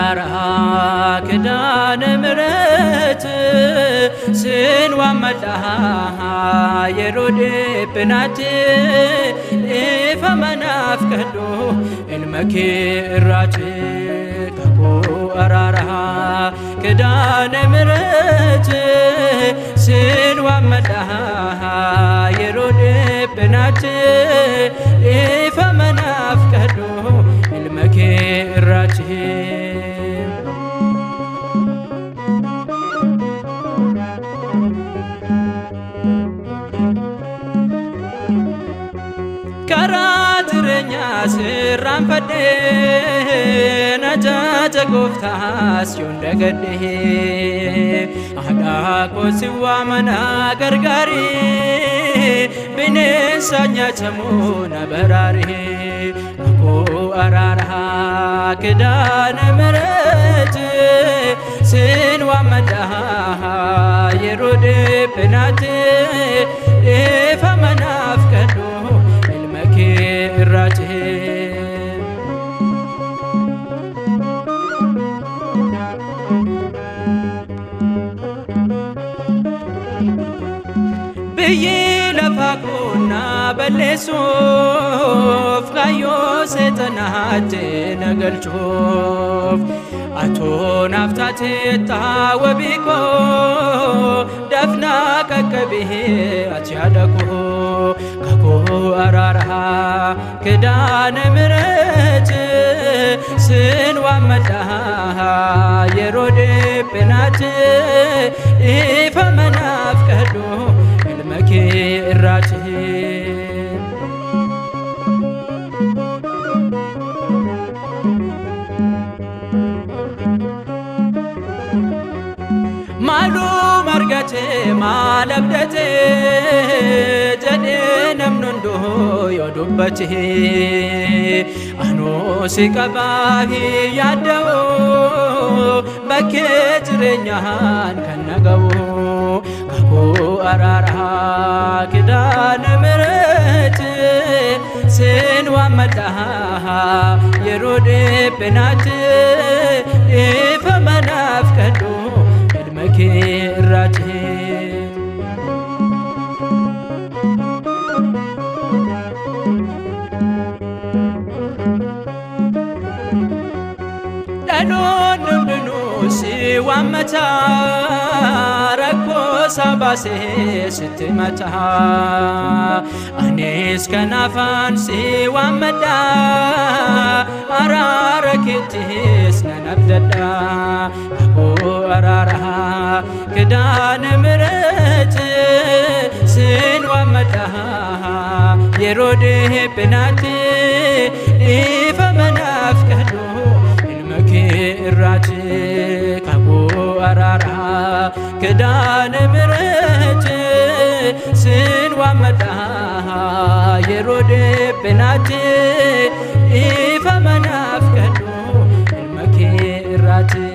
አራራ ኪዳነ ምሕረት ስንዋመዳ yeroo dhiphinaatti dhiifama naaf kadhu ilma kee irraati kakuu araaraa ኪዳነ ምሕረት ስንዋመዳ yeroo dhiphinaatti dhiifama naaf kadhu ilma kee irraati. Karaa jireenyaa sirraanfadhee najaja gooftaas yoon dagadhee haadha koo si waamana gargaaree bineensa nyaatamuu na baraaree kakuu araaraa ኪዳነ ምሕረት sin waammadha yeroo dhiphinaatti dhiifama naaf kadhu ilma kee irraati. Biyyi lafaa kun na balleessuuf kaayyoo seexanaatti na galchuuf atoo naaf taateetta wabii koo dafnaa qaqqabee ati yaada koo kakuu araaraa ኪዳነ ምሕረት sin waammadha yeroo dhiphinaatti dhiifama naaf kadhu ilma kee irraati. Maalum argate maal abdate jedhee namni hunduu yoo dubbate anuu si qabaa hin yaadda'u bakkee jireenyaan kan na ga'u kakuu araaraa ኪዳነ ምሕረት sin waammadha yeroo dhiphinaatti dhiifama naaf kadhu ilma kee irraati. Dhaloonni hundinuu si waammata rakkoo isaa baasee sitti himata. Anis kanaafaan si waammadha araara keettis nan abdadha. Kakuu araaraa ኪዳነ ምሕረት sin waammadha yeroo dhiphinaatti dhiifama naaf kadhu ilma kee irraati kakuu araaraa ኪዳነ ምሕረት sin waammadha yeroo dhiphinaatti dhiifama naaf kadhu ilma kee irraati.